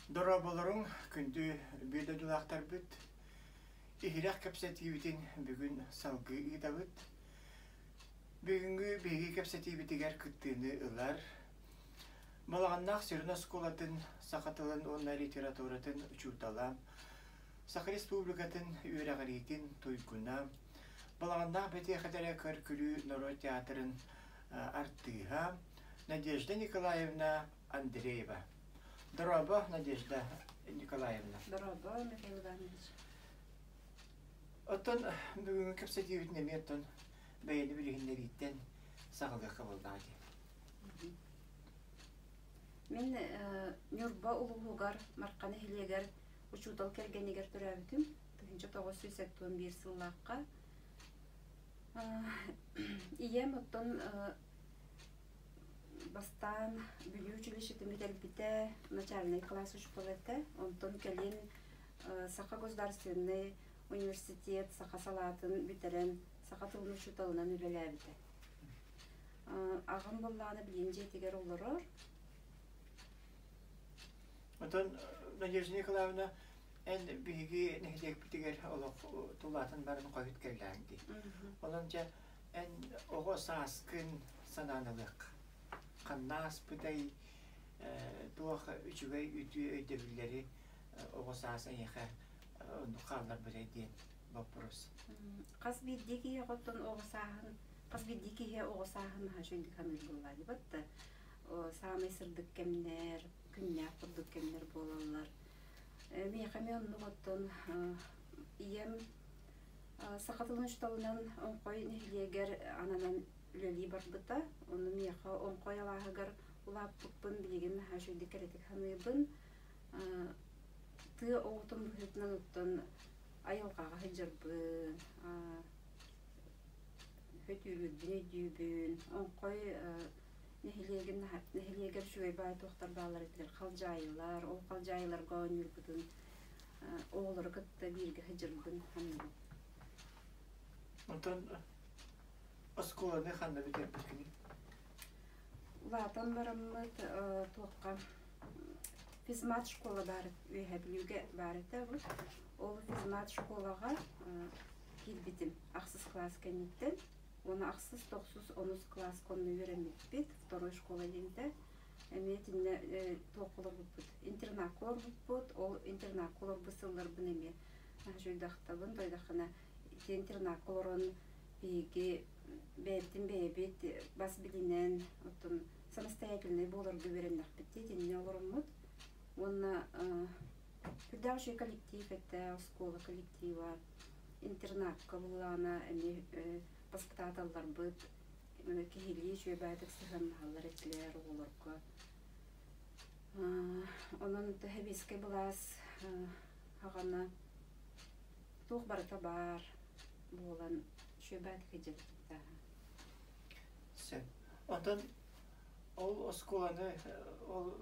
Дорооболоруҥ, күндү биир дойдулаахтарбыт! Иһирэх кэпсэтиибитин бүгүн салгыы ыытабыт. Бүгүҥҥү биһиги кэпсэтиибитигэр кыттыыны ылар Балаҕаннаах сүрүн оскуолатын саха тылын уонна литературатын учуутала, Саха Республикатын үөрэҕириитин туйгуна, Балаҕаннаах бэтиэхэтэрэ көр-күлүү норуот театрын артыыһа Надежда Николаевна Андреева. Дорообо, Надежда Николаевна. Дорообо, Михаил Иванович. Оттон бүгүҥҥү кэпсэтиибитин эмиэ оттон бэйэни билиһиннэрииттэн саҕалыахха буоллаҕа дии. Мин Ньурба улууһугар Марха нэһилиэгэр учуутал кэргэнигэр төрөөбүтүм. 1971 сыллаахха. Ийэм оттон бастаан Бүлүү училищетын бүтэрбитэ, начальнай кылаас учуутала этэ. Онтон кэлин Саха государственный университет саха салаатын бүтэрэн саха тылын учууталынан үлэлээбитэ. Аҕам буоллаҕына билигин дьиэтигэр олорор. Оттон Надежда Николаевна, эн биһиги нэһилиэкпитигэр олох тулаатын баран хойут кэллээҥ дии. Онон дьэ эн оҕо сааскын санаан ылыах. Ханна ааспытай, туох үчүгэй үтүө өйдөбүллэри оҕо саас эйиэхэ оннук хаалларбытай диэн боппуруос. Хас биирдии киһи оттон оҕо сааһын хас биирдии киһи оҕо сааһын наһаа үчүгэйдик саныыр буоллаа дии батта саамай сырдык кэмнэр, күннээх курдук кэмнэр буолаллар. Миэхэ эмиэ оннук оттон ийэм саха тылын учууталынан Оҥхой нэһилиэгэр ананан үлэлии барбыта. Ону миэхэ Оҥхой алааһыгар улааппыппын билигин наһаа үчүгэйдик кэрэтик саныыбын. Тыа оҕотун быһыытынан оттон айылҕаҕа сылдьарбын, хөтүүлүүрбүн өйдүүбүн. Оҥхой нэһилиэгин нэһилиэгэр үчүгэй баай туохтар бааллар этилэр халдьаайылар, ол халдьаайыларга оонньуурбутун оҕолору кытта бииргэ сылдьарбын саныыбын. Онтон оскуоланы ханна бүтэрбиккиний? Улаатан бараммыт туохха физмат школа баар Үөһээ Бүлүүгэ баар этэ Ол физмат школаҕа киирбитим ахсыс кылаас кэнниттэн. Уонна ахсыс, тохсус, онус кылааска онно үөрэммиппит, второй школа диэнтэ. Эмиэ итиннэ туохха олорбуппут, интернакка олорбуппут. Ол интернакка олорбут сылларбын эмиэ үчүгэйдахтабын, дойдаххына ити интернакка олорон биһиги бэйэбитин бэйэбит бас билинэн, оттон самостоятельнай буоларга үөрэннэхпит дии итиннэ олороммут. Уонна сүрдээх үчүгэй коллектив этэ, оскуола коллектива, интернакка буоллаҕына эмиэ воспитателларбыт киһилии үчүгэй баайдык сыһыаннаһаллар этилэр оҕолорго. Онон сэбиэскэй былаас хаҕана туох барыта баар буолан үчүгэй баайдык сылдьыбыттара. Сөп. Онтон ол оскуоланы, ол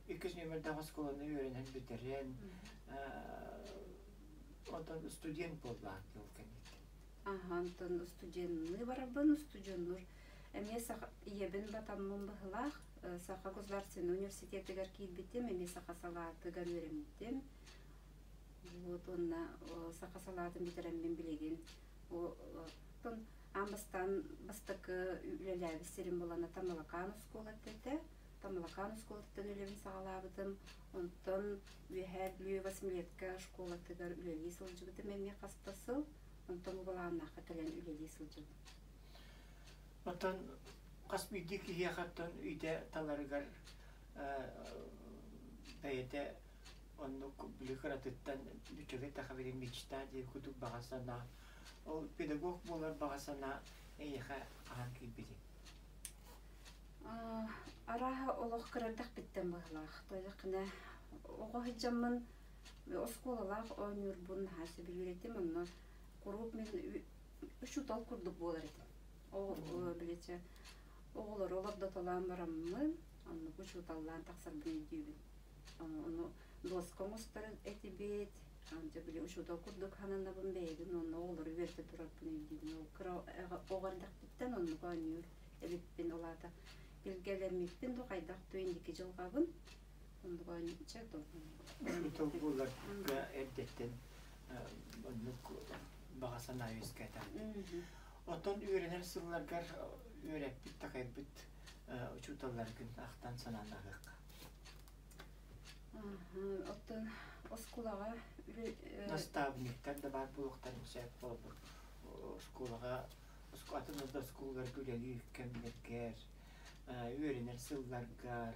иккис нүөмэрдээх оскуоланы үөрэнэн бүтэрэн, онтон студент буоллаҕыҥ ол кэнниттэн. Аха, онтон студенныы барабын, устудьуоннуур эмиэ саха ийэбин батаммын быһылаах Саха государственнай университетыгар киирбитим, эмиэ саха салаатыгар үөрэммитим. Вот уонна саха салаатын бүтэрэммин билигин оттон аан бастаан бастакы үлэлээбит сирим буолан Тамалакаан оскуолата этэ. Тамалакаан оскуолатыттан үлэбин саҕалаабытым. Онтон Үөһээ Бүлүү восьмилетка школатыгар үлэлии сылдьыбытым эмиэ хас да сыл. Онтон Угулааннаахха кэлэн үлэлии сылдьабын. Оттон хас биирдии киһиэхэ оттон идэ таларыгар бэйэтэ оннук били кыратыттан үчүгэй тахабили мечта диэн курдук баҕа санаа ол педагог буолар баҕа санаа эйиэхэ хаһан киирбитий? Арааһа олох кыра эрдэхпиттэн быһыылаах. Тоойдоххуна оҕо сылдьаммын оскуолалаах оонньуурбун наһаа сөбүлүүр этим. Онно куруук мин учуутал курдук буолар этим. Билече оҕолору олордотолоон бараммын, оннук учууталлаан тахсарбын өйдүүбүн. Ону доска оҥостор этибит. Дьэ били учуутал курдук сананабын бэйэбин уонна оҕолору үөрдэ турарбын өйдүүбүн. Ол кыра оҕо эрдэхпиттэн оннук оонньуур эбиппин. Ол аата билгэлэммиппин дуу хайдах дуу инники дьылҕабын оннук оонньуучча Учуутал буоларга эрдэттэн оннук баҕа санаа үөскээтэ. Оттон үөрэнэр сылларгар үөрэппит, такайбыт учууталларгын ахтан санаан аһыахха. Оттон оскуолаҕа Наставниктар да баар буолуохтарын сөп буолбут. Оскуолаҕа атын да оскуолаларга үлэлиир кэмнэргэр, үөрэнэр сылларгар.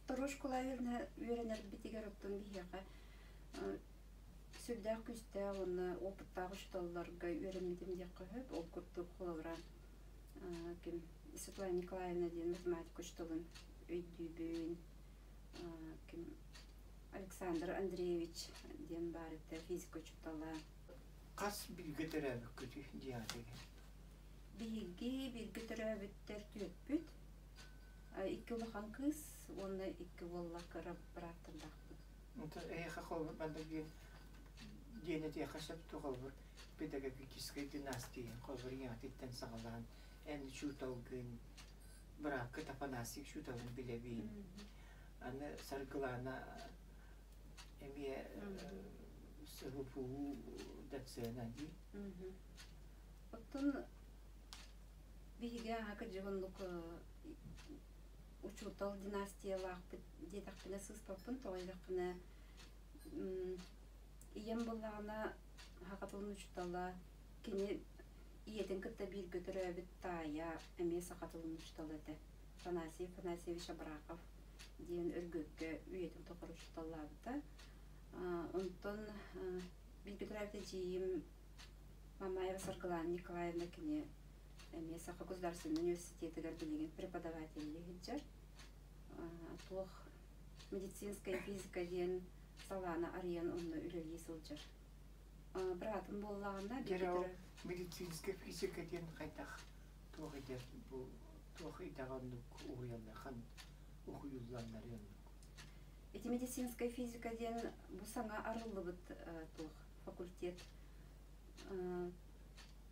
Второй школа үөрэнэрбитигэр оттон биһиэхэ сүрдээх күүстээх уонна опыттаах учууталларга үөрэммитим диэххэ сөп. Ол курдук холобура ким Светлана Николаевна диэн математика учууталын өйдүүбүн. Ким Александр Андреевич диэн баар этэ физика учуутала. Хас бииргэ төрөөбүккүтүй дьиэҕитигэр? Биһиги бииргэ төрөөбүттэр түөрпүт. Икки улахан кыыс уонна икки уолла кыра бырааттардаахпыт. Эһиэхэ холобур маннык диэн диэн этиэххэ сөп дуо холобур педагогическай династия холобур ийэҕититтэн саҕалаан эн учууталгын бырааккыт Афанасий учууталын билэбин аны Саргылаана эмиэ СГПУ доцена дии. Оттон биһиги аһа кырдьык оннук учуутал династиялаахпыт диэтэхпинэ сыыспаппын, тоҕо диэтэхпинэ ийэм буоллаҕына саха тылын учуутала, кини ийэтин кытта бииргэ төрөөбүт таайа эмиэ саха тылын учуутала этэ. Афанасий Афанасьевич Абрахов диэн Өргөккө үйэтин тухары учууталлаабыта. Онтон бииргэ төрөөбүт эдьиийим Мамаева Саргылаана Николаевна кини эмиэ Саха государственнай университетыгар билигин преподавателлии сылдьар. Туох медицинская физика диэн салааны арыйан онно үлэлии сылдьар. Быраатым буоллаҕына Дьэ, медицинская физика диэн хайдах туох идэ бу туох идэҕэ оннук уһуйаллар уһуйулланнары оннук? Ити медицинская физика диэн бу саҥа арыллыбыт туох факультет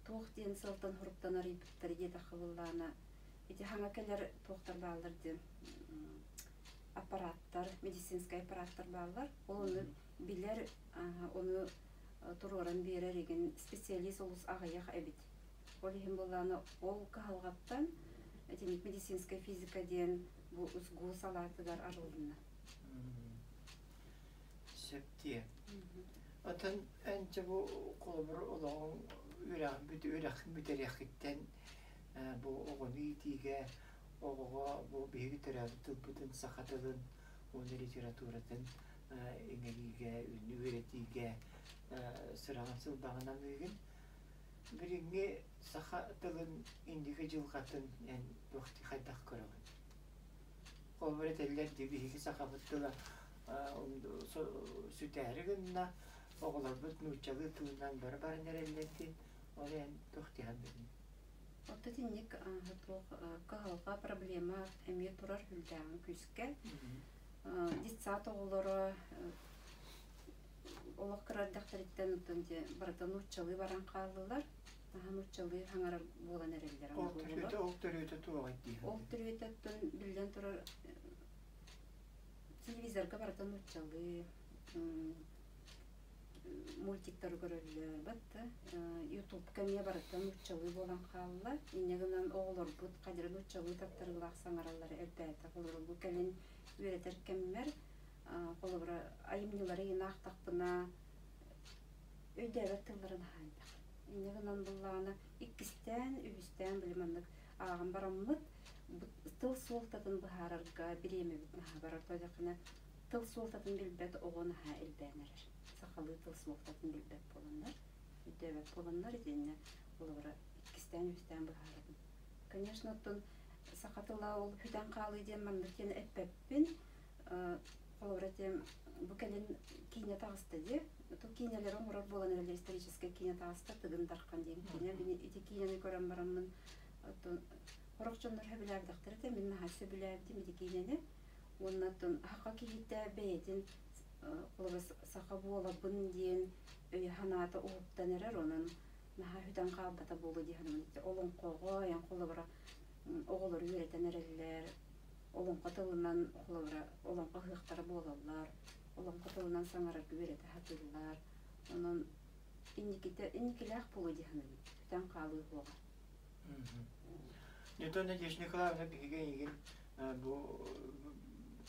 туох диэн сылтан хоруктан арыйбыттар диэтэххэ буоллаҕына ити хаҥа кэлэр туохтар бааллар диэн аппараттар медицинскэй аппараттар бааллар ол ону билэр ону туруоран биэрэр игин специалист олус аҕыйах эбит ол иһин буоллаҕына ол кыһалҕаттан итинник медицинская физика диэн бу УСГУ салаатыгар арылынна. Сөп диэ. Оттон эн дьэ бу холобур олоҕуҥ үөрэхин бүтэриэххиттэн бу оҕону иитиигэ оҕоҕо бу биһиги төрөөбүт тылбытын саха тылын уонна литературатын иҥэриигэ, үөрэтиигэ сыраҕын сылбаҕын аныыгын. Билиҥҥи саха тылын инники дьылҕатын эн туох хайдах көрөҕүн? Холобур этэллэр дии биһиги сахабыт тыла сүтээри гынна, оҕолорбут нууччалыы тылынан бары баран эрэллэр диэн, ол эн туох диэхин билин? Оттон итинник туох кыһалҕа, проблема эмиэ турар сүрдээҕин күүскэ. Детсад оҕолоро олох кыра эрдэхтэриттэн оттон дьэ барыта нууччалыы баран хааллылар. Наһаа нууччалыы хаҥарар буолан эрэллэр. Ол төрүөтэ, ол төрүөтэ туоҕай дии? Ол төрүөтэ оттон биллэн турар телевизорга барыта нууччалыы мультиктары көрөллөр батта ютубка эмиэ барыта нууччалыы буолан хаалла инньэ гынан оҕолорбут хадьыры нууччалыы таттарыылаах саҥараллара элбээтэ холобура бу кэлин үөрэтэр кэммэр холобура айымньылары ыйын аахтахпына өйдөөбөт тылларын аһаан элбэх инньэ гынан буллаҕына иккистээн үһүстээн били маннык ааҕан бараммыт тыл суолтатын быһаарарга бириэмэбит наһаа барар тоҕо тыл суолтатын билбэт оҕо наһаа элбээн эрэр. Сахалыы тыл суолтатын билбэт буоланнар, өйдөөбөт буоланнар итиннэ холобура иккистээн-үстээн быһаарабын. Конечно, оттон саха тыла ол бүтэн хаалыы диэн маннык диэн эппэппин. Холобура этиэм, бу кэлин киинэ таҕыста дии. Ту киинэлэри оҥорор буолан эрэллэр историческай киинэ таҕыста Тыгын Дархан диэн киинэ. Ити киинэни көрөн бараммын оттон сорох дьоннор сөбүлээбэтэхтэр этэ, мин наһаа сөбүлээбитим ити киинэни. Уонна оттон саха киһитэ бэйэтин холобур саха буолабын диэн өйө-санаата уһуктан эрэр, онон наһаа сүтэн хаалбата буолуо дии саныыбын. Олоҥхоҕо айан холобура оҕолору үөрэтэн эрэллэр, олоҥхо тылынан холобура олоҥхо ыһыахтара буолаллар, олоҥхо тылынан саҥарарга үөрэтэ сатыыллар. Онон инникитэ инникилээх буолуо дии саныыбын, сүтэн хаалыы суоҕа. Ньутон Надежда Николаевна биһиги эйигин бу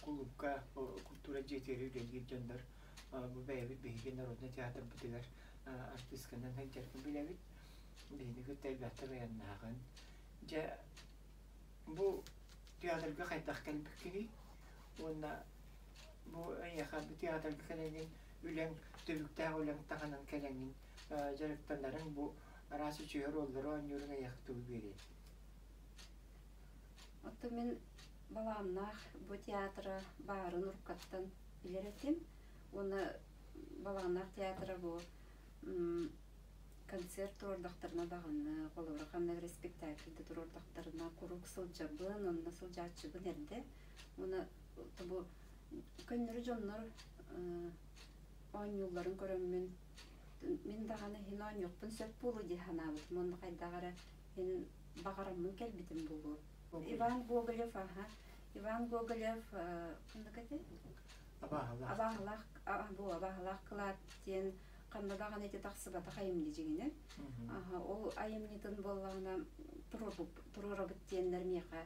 кулуупка культура дьиэтигэр үлэлиир дьоннор бу бэйэбит биһиги народнай театрбытыгар артыысканан сылдьаргын билэбит. Биһини кытта элбэхтик айаннааҕын. Дьэ бу театрга хайдах кэлбиккиний? Уонна бу эйиэхэ бу театрга кэлэҥҥин үлэҥ, түбүктээх үлэҥ таһынан кэлэҥҥин дьарыктанарыҥ бу араас үчүгэй оруоллары оонньууруҥ эйиэхэ тугу биэриэй? Оттон мин Балааннаах бу театра баарын уруккаттан билэр этим. Уонна Балааннаах театра бу концерт туруордахтарына даҕаны, холобура ханна эрэ спектакль да туруордахтарына куруук сылдьабын, онно сылдьааччыбын эрдэ. Уонна бу көннөрү дьоннор оонньуулларын көрөммүн мин даҕаны иһин оонньуохпун сөп буолуо дии санаабытым уонна хайдах эрэ иһин баҕараммын кэлбитим буолуо. Иван Гоголев, аха, Иван Гоголев ханнык этэй? Абааһылаах. Абааһылаах, бу абааһылаах кылаат диэн ханна даҕаны ити тахсыбатах айымньы дьиҥинэн. Аха, ол айымньытын буоллаҕына туруорабыт диэннэр миэхэ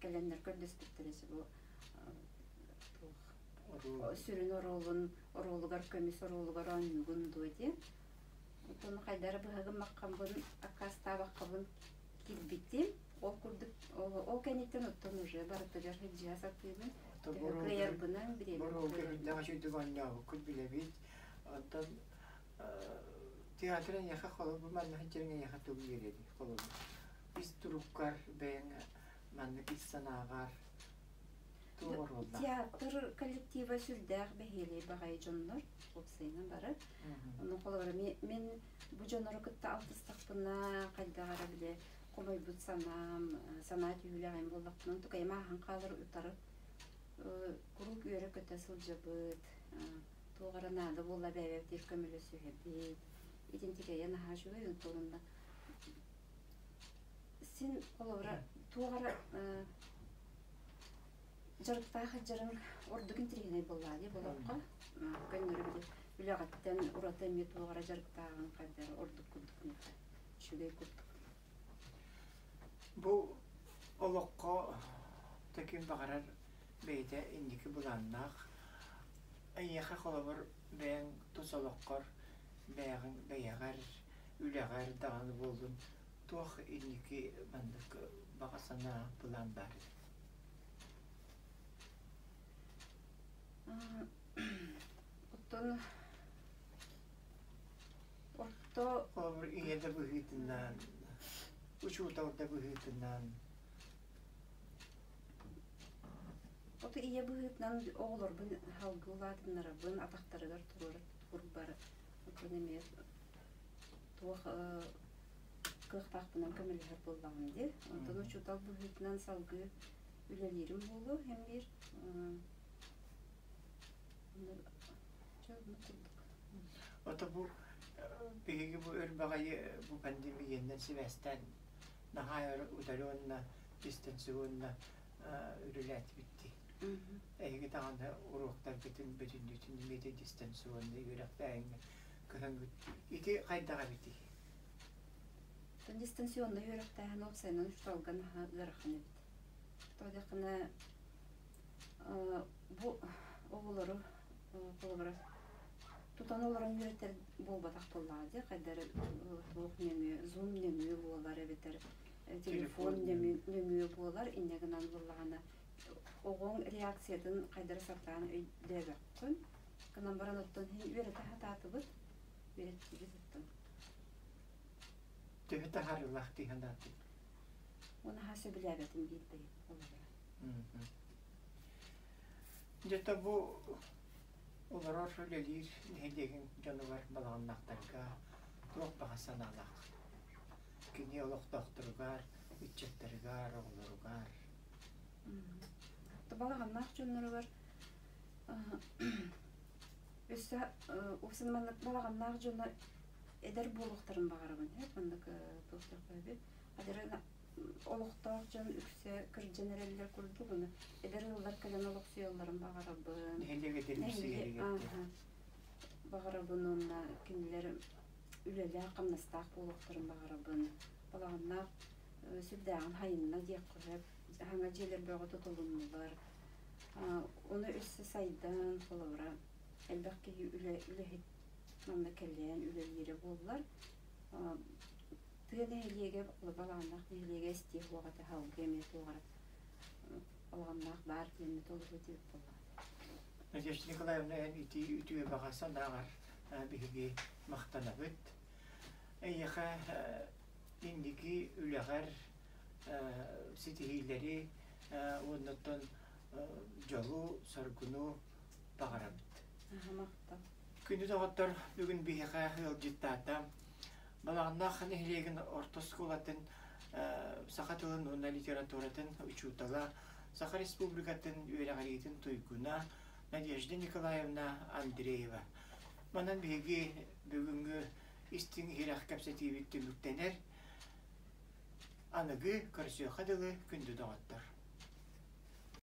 кэлэннэр көрдөспүттэрэ бу туох сүрүн оруолун оруолугар көмүс оруолугар оонньуугун дуо диэн. Оттон хайдары быһагыммаккабын аккаастаабаккабын киирбитим. Ол курдук ол кэнниттэн оттон уже барытыгар сылдьыһа сатыыбын. Кыайарбынан бириэмэ Боруолга үрдээх үчүгдүк оонньообуккут билэбит. Оттон театр эйиэхэ холобур манна сылдьарыҥ эйиэхэ тугу биэрэрий холобур ис туруккар бэйэҥ маннык ис санааҕар туох оруоллаах? Театр коллектива сүрдээх бэһиэлэй баҕайы дьоннор, уопсайынан бары. Онон холобура мин бу дьоннору кытта алтыстахпына хайдах эрэ били хомойбут санаам, санаа түһүүлээх эм буоллахпына тукайым ааһан хаалар утары куруук үөрэ-көтө сылдьабыт, туох эрэ наада буолла бэйэбитигэр көмөлөсүһэбит. Итинтикэйэ наһаа үчүгэй онтон син холобура туох эрэ дьарыктаах дьарыҥ ордук интэриэһинэй буоллаа дии болоххо көннөрү били үлэҕиттэн ураты эмиэ туох эрэ дьарыктааҕыҥ хайдары ордук курдук үчүгэй курдук. Бу олоххо таким баҕарар бэйэтэ инники былааннаах. Эйиэхэ холобур бэйэҥ тус олоххор бэйэҕин бэйэҕэр үлэҕэр даҕаны буоллун туох инники маннык баҕа санаа былаан баар эбит? Оттон орто Холобур, ийэ да быһыытынан, учуутал да быһыытынан. Ото ийэ быһыытынан оҕолорбун салгыы улаатыннарабын, атахтарыгар туруора турбар оттон эмиэ туох кыахтаахпынан көмөлөһөр буоллаҕым дии. Онтон учуутал быһыытынан салгыы үлэлиирим буолуо иһин биир Ото бу биһиги бу өрбөҕөйү бу пандемиянан сибээстээн наһаа өр удаленно дистанционно үлэлээтибит дии. Эһиги даҕаны уруоктаргытын бүтүннүүтүн эмиэ дистанционно үөрэхтээһиҥҥэ көһөҥҥүт. Ити хайдах эбитий? Дистанционно үөрэхтээһин уопсайынан учууталга наһаа ыарахан эбит. Тоҕо диэххинэ бу оҕолору холобура тутан олорон үөрэтэр буолбатах буоллаҕа дии хайдах эрэ туох нөҥүө зум нөҥүө буолар эбэтэр телефон нөҥүө буолар инньэ гынан буоллаҕына оҕоҥ реакциятын хайдах эрэ сатаан өйдөөбөккүн гынан баран оттон иһин үөрэтэ сатаатыбыт үөрэттибит оттон Төһө таһаарыылаах дии санаатыҥ? Унаһа сөбүлээбэтим биир бэйэм олоҕура. Дьэ бу олорор үлэлиир нэһилиэгиҥ дьонугар балаҕаннаахтарга туох баҕа санаалаах? Кини олохтоохторугар, ыччаттарыгар, оҕолоругар. Балаҕаннаах дьонноругар өссө уопсайынан маннык балаҕаннаах дьоно эдэр буолуохтарын баҕарабын. Маннык туох диэххэ олохтоох дьон үксэ кырдьан эрэллэр курдук, ону эдэр ыаллар кэлэн олохсуйалларын баҕарабын. Нэһилиэк эдэрмсийэригэр Баҕарабын уонна кинилэр үлэлээх-хамнастаах буолуохтарын баҕарабын. Балаҕаннаах сүрдээҕин хайынна диэххэ сөп. Саҥа дьиэлэр бөҕө тутулуннулар. Ону өссө сайдан, холобура, элбэх киһи үлэ үлэһит манна кэлэн үлэлиирэ буоллар, тыа нэһилиэгэ, балаҕаннаах нэһилиэгэ эстиэ суох этэ, салгыы эмиэ туох эрэ балаҕаннаах баар диэммит олус үтүө буоллаҕа. Надежда Николаевна, эн ити үтүө баҕа санааҕар биһиги махтанабыт. Эйиэхэ инники үлэҕэр ситиһиилэри уоннаттан дьолу-соргуну баҕарабыт. Махтал. Күндү доҕоттор, бүгүн биһиэхэ ыалдьыттаата Балаҕаннаах нэһилиэгин орто оскуолатын саха тылын уонна литературатын учуутала, Саха Республикатын үөрэҕириитин туйгуна Надежда Николаевна Андреева. Манан биһиги бүгүҥҥү истиҥ иһирэх кэпсэтиибит түмүктэнэр. Аныгы көрсүөххэ дылы күндү доҕоттор.